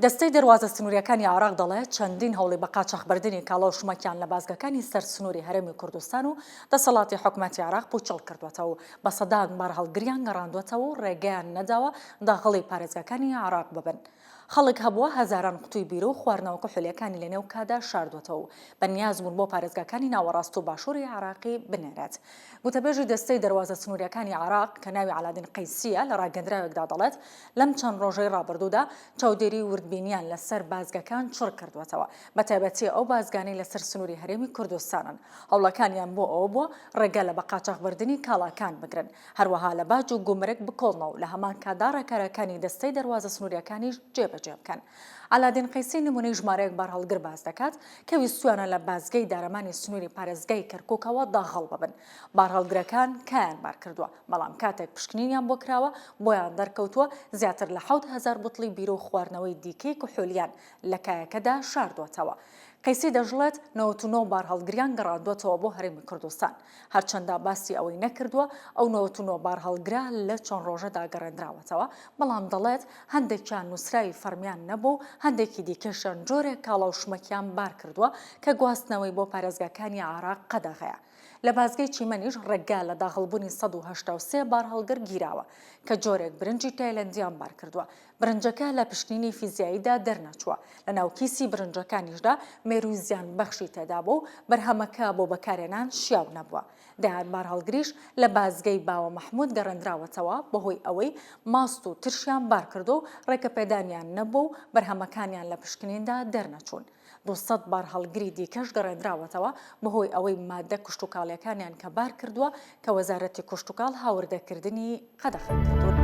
دەستەی دەروازە سنوورییەکانی عێراق دەڵێت، چەندین هەوڵی بەقاچاخبردنی کاڵا و شمەکیان لە بازگەکانی سەر سنووری هەرێمی کوردستان و دەسەڵاتی حکومەتی عێراق پووچەڵ کردووەتەوە و بە سەدان بارهەڵگریان گەڕاندووەتەوە و ڕێگەیان نەداوە داخڵی پارێزگاکانی عێراق ببن. خەڵک هەبووە هەزاران قوتووی بیرە و خواردنەوە کحولییەکانی لەنێو کادا شاردووەتەوە و بەنیاز بوون بۆ پارێزگاکانی ناوەڕاست و باشووری عێراقی بنێرێت. گوتەبێژی دەستەی دەروازە سنوورییەکانی عێراق کە ناوی عەلادین قەیسییە لە ڕاگەندراوێکدا دەڵێت، لەم چەند ڕۆژەی ڕابردوودا چاودێری وردبینیان لەسەر بازگەکان چڕ کردووەتەوە، بەتایبەتی ئەو بازگانەی لەسەر سنووری هەرێمی کوردستانن، هەوڵەکانیان بۆ ئەوە بووە ڕێگە لە بەقاچاخبردنی کاڵاکان بگرن، هەروەها لە باج و گومرگ بکۆڵنەوە و لە هەمان کاتدا ڕێکارەکانی دەستەی دەروازە سنوورییەکانیش جێبەجێ بکەن. عەلادین قەیسی نموونەی ژمارەیەک بارهەڵگر باس دەکات کە ویستوویانە لە بازگەی دارەمانی سنووری پارێزگای کەرکووکەوە داخڵ ببن، بارهەڵگرەکان کایان بارکردووە، بەڵام کاتێک پشکنینیان بۆ کراوە بۆیان دەرکەوتووە زیاتر لە 7000 بوتڵی بیرە و خواردنەوەی دیکەی کحولیان لە کایەکەدا شاردووەتەوە. قەیسی دەشڵێت، 99 بارهەڵگریان گەڕاندووەتەوە بۆ هەرێمی کوردستان. هەرچەندە باسی ئەوەی نەکردووە ئەو 99 بارهەڵگرە لە چەند ڕۆژەدا گەڕێندراوەتەوە، بەڵام دەڵێت، هەندێکیان نووسراوی فەڕمیان نەبووە و هەندێکی دیکەشیان جۆرێک کاڵا و شمەکیان بارکردووە کە گواستنەوەی بۆ پارێزگاکانی عێراق قەدەغەیە. لە بازگەی چیمەنیش ڕێگا لە داخڵبوونی 183 بارهەڵگر گیراوە کە جۆرێک برنجی تایلەندیان بارکردووە، برنجەکە لە پشکنینی فیزیاییدا دەرنەچووە، لەناو کیسی برنجەکانیشدا مێرووی زیانبەخشی تێدابووە و بەرهەمەکە بۆ بەکارهێنان شیاو نەبووە. دەیان بارهەڵگریش لە بازگەی باوە مەحمود گەڕێندراوەتەوە بەهۆی ئەوەی ماست و ترشیان بارکردووە و ڕێگەپێدانیان نەبووە و بەرهەمەکانیان لە پشکنیندا دەرنەچوون. 200 بارهەڵگری دیکەش گەڕێندراوەتەوە بەهۆی ئەوەی ماددە کشتوکاڵیەکانیان کە بارکردووە کە وەزارەتی کشتوکاڵ هاوردەکردنی قەدەخە کردوون.